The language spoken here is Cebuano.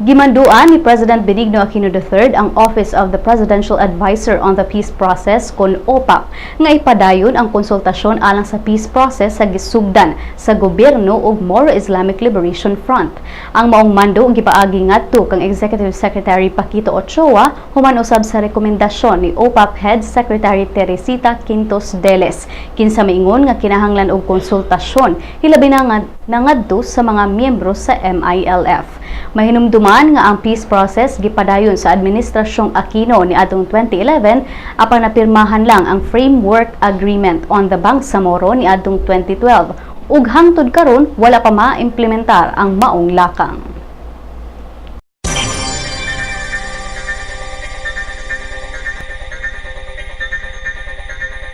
Gimanduan ni President Benigno Aquino III ang Office of the Presidential Advisor on the Peace Process kon OPAPP nga ipadayon ang konsultasyon alang sa peace process sa gisugdan sa gobyerno ug Moro Islamic Liberation Front. Ang maong mando gipaagi ngadto kang Executive Secretary Paquito Ochoa human usab sa rekomendasyon ni OPAPP Head Secretary Teresita Quintos Deles, kinsa miingon nga kinahanglan og konsultasyon, hilabi na nga nangadto sa mga miyembro sa MILF. Mahinumduman nga ang peace process gipadayon sa Administrasyong Aquino niadtong 2011, apan napirmahan lang ang Framework Agreement on the Bangsamoro niadtong 2012 ug hangtod karon wala pa maimplementar ang maong lakang.